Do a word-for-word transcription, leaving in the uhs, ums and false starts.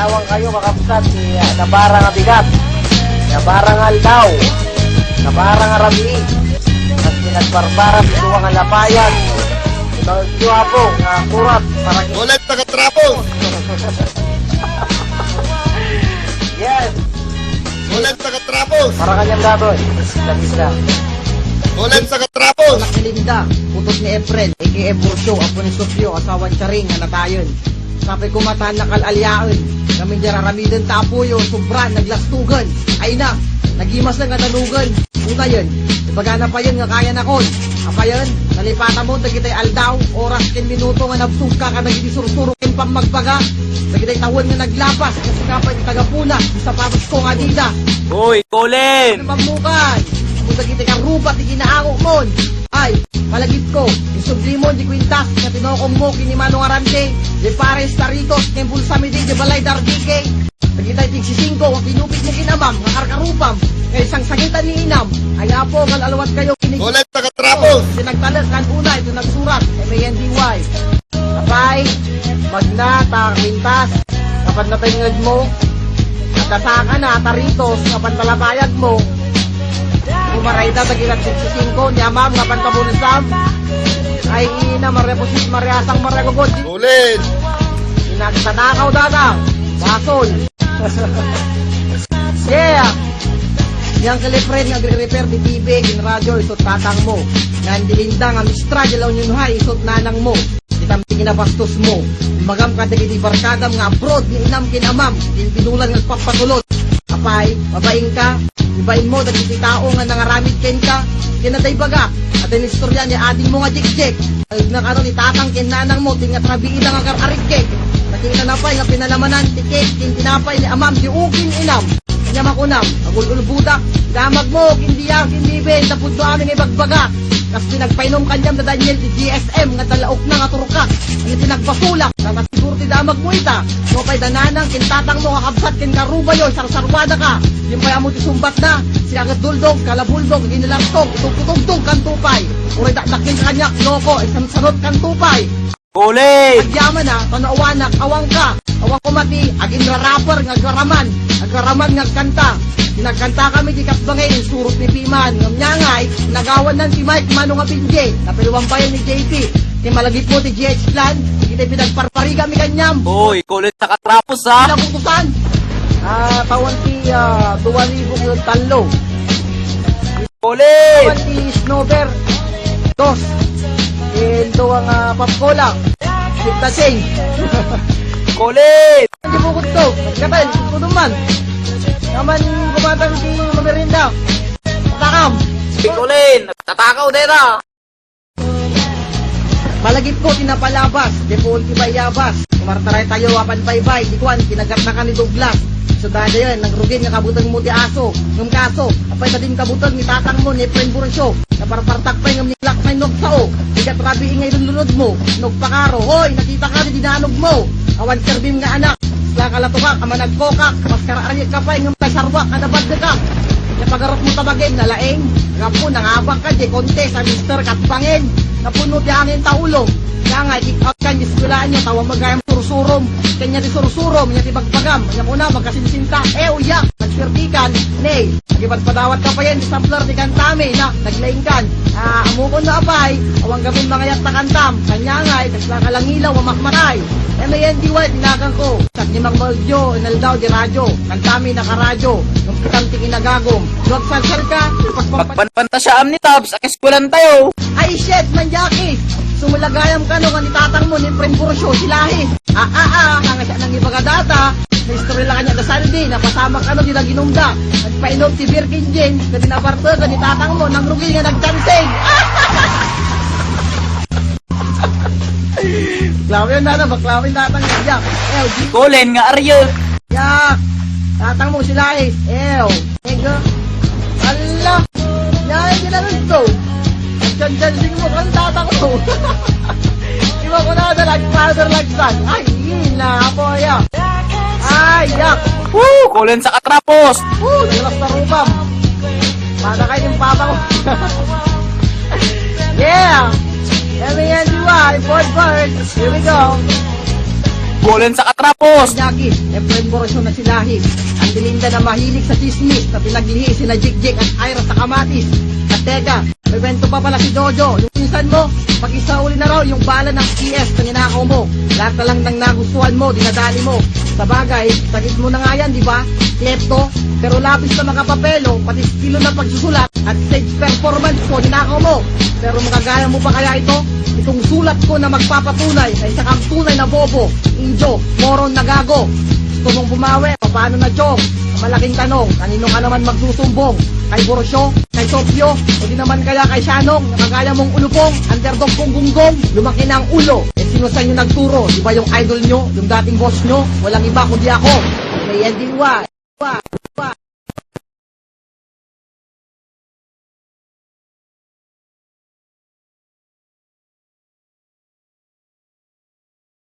Tawag kayo, kakabsat, ni, ah, Nabara nga bigat, Nabara nga aldaw, Nabara nga rabii, at pinagbarbara ti duwa nga lapayag. Ibagyo, Apo, nga kurat para ki- Ulit, taga-Trapos! Yes! Ulit, taga-Trapos! Para kanyang gabon. Isla, isla. Ulit, taga-Trapos! Anak ni Linda, putod ni Efren, A K A Burcio, apo ni Sofio, asawa ni Charing, nga natayen. Sapay koma ta nakal-aliaen. Ngamin di ar-aramiden ta apoyo, sobra, naglastugen. Ay na, nagimas lang nga danugen. Utayen, ibagana payen nga kayanakon. Apayen, nalipatamon dagitay aldaw, oras ken minuto nga nabsogka kadagiti sursuro ken pammagbaga. Dagitay tawen nga naglapas, nga sika pay ti tagapuna, ti sapatosko nga Adidas. Hoy, Colin! Ano pammukan? Kung dagitay karuba ti kinaangokmon. Ay, palagipko, insublimon di kuintas nga tinokongmo ken ni Manong Arante, di pares, taritos, ken bulsam idi di balay Dardike. Dagitay tigsisingko nga kinupitmo ken amam nga karkarupam nga isangsangitan ni inam. Ay, Apo, ngal-alwat kayo ken ni Ulit, taga-Trapos! Ti nagtalek ken unay ti nagsurat, M A N D Y. Apay, magna ta kuintas, kapan natengngegmo, agkasaka na, taritos, kapan talapayagmo. Umaray da, tagilat singko, ni amam, kapan kabulsam. Ay, ina, Maria Pusit, Maria Sang, Maria Gugod. Ulit! Inagtatakaw dada, basol. Yeah! Yang kalipren nga agre-repair ti T V, ken radio, isut tatangmo. Ngan di Linda nga mistra, di La Union High, isut nanangmo. Itam ti kinabastosmo. Imbagam kadagiti barkadam nga abroad ni inam ken amam, ti binulan nga agpapatulod. Apay, mabainka? Ibainmo dagiti tao nga nangaramid kenka. Ken adda ibaga, adda inistorya ni adingmo nga Jekjek. Ay, nakano ni tatang ken nanangmo, ti nga trabiida nga agar-arikkek. Nakita na pay nga pinalamanan ti cake ken tinapay ni amam, di ukin inam. Ania makunam, agul-ulbodak, damagmo, ken diak, ken Biben, tapudno amin nga ibagbaga. Kas pinagpainom kaniam da Daniel ti G S M nga talaokna nga turkak, iti nagbasolak, nakasiguro ti damagmo ita. No pay da nanang ken tatangmo nga kabsat ken karubayo, sarsarwadaka. Diam pay ammo ti sumbatna, sika ket duldog, kalabuldog, inilartog, itugtugtog kanto pay. Uray dakdakkel kaniak, loko, isansanot kanto pay. Ulit! Agyaman a, ta no awanak, awanka. Awan koma ti aginraraper nga agraraman, agraraman nga agkanta. Ti nagkantakami ti kasbangay, insurot ni Piman. Ngem nia ngay, nagawannan ti mic, mano nga binje. Napilwan payen ni J P. Ti malagipmo ti G H Clan, iti pinagparparigami kaniam. Oy, kulit nakatrapos, ha? Nabutusan. Ah, tawen ti, ah, dua ribu ket tallo. Colin! Awan ti Snowbird. Dos. Ken duwa nga Pop Cola. Sipta Ching. Colin! Di bukod to. Katal, kudum man. Naman gumatang ti mamerinda. Takam. Si Colin, tatakaw deta. Malagipko ti napalabas, di puon ti bayabas. Kumartaray tayo, apan baybay, di kuan, kinagatnakan ni Douglas. So, dadayan, nangrugin nga kabutengmo ti aso. Ngem kaso, apay ta din kabuteng ni tatangmo, ni Efren Burcio. Naparpartak pay ngem ni Black Mine no sao. Bigat rabii nga ilunlunodmo. Nagpakaro, hoy, nakita ka di dinanogmo. Awan serbim nga anak. Sla kalatuka, ka managkokak, mas karaariek ka pay, ngem ta sarwak, kada badlekak. Ya pagarupmo ta bagen, nalaeng. Gapu, nangabak ka, di kontes, a mister, katbangen. Napuno ti angin ta ulo. Kaya nga, i-kick out ka, eskwelaanyo, tawa magayam sursurom. Kanya ti sursurom, nya ti bagbagam. Nya kuna, magkasinsinta, eh, uyak, nagpirtikan, ne. Nagipadpadawat ka payen, ti sampler ti kantami, na, naglaingkan. Ah, amukon no apay, awan gamin mangayat ta kantam. Kanya nga, kasla ka langilaw, a makmatay. M A N D Y, tinakang ko. Sak ni Mang Baldio, inaldaw di radyo. Kantami nakaradyo. Nung kitam ti kinagagom. Luag salsal ka, pagpampat- Pagpanpantasyaam ni Tabs, akis kulan tayo. Ay, shit, manjaki! Sumulagayam kano nga ni tatang mo, ni Prim Burcio, si Lahi. Ah, ah, ah, kanga siya nang ibaga data. May istorya lang kanya da Saldi, napasamak kano di naginumda. Nagpainom ti Virgin Gin, kadi naparte ka ni tatang mo, nang rugi nga nagchansing. Baklawen na, na, baklawen na, tang, ya. Eh, di- Colin nga aryo. Ya. Tatang mo sila eh. Ew. Ego. Ala. Ya, hindi na rin to. Diyan, diyan, sing mo, kan tatang mo. Di ba ko na, da, like father, like son. Ay, ina, apo, ya. Ay, yak. Woo! Colin sa katrapos. Woo! Naglas na rubam. Para kayo yung papa ko. Yeah! M A N D Y, board, board. Here we go. Golen sa katrapos! Yagi, Efren Borosyo na si Lahib. Ang dilinda na mahilig sa chismis na pinaglihi sina Jikjik at Ira sa kamatis. At teka, may kwento pa pala si Jojo. Yung pinsan mo, pakisauli na raw yung bala ng P S na ninakaw mo. Lahat na lang ng nagustuhan mo, dinadali mo. Sa bagay, sagit mo na nga yan, di ba? Klepto. Pero labis na makapapelo, pati estilo ng pagsusulat at stage performance mo, ninakaw mo. Pero magagaya mo pa kaya ito? Itong sulat ko na magpapatunay na isa kang tunay na bobo, injo, moron na gago. Gusto mong bumawi? Paano na, Chong? Ang malaking tanong, kanino ka naman magsusumbong? Kay Borosyo? Kay Sopio? O di naman kaya kay Shanong na kagaya mong ulupong, underdog kong gunggong? Lumaki na ang ulo. Eh, sino sa inyo nagturo? Di ba yung idol nyo? Yung dating boss nyo? Walang iba kundi ako. May N D Y.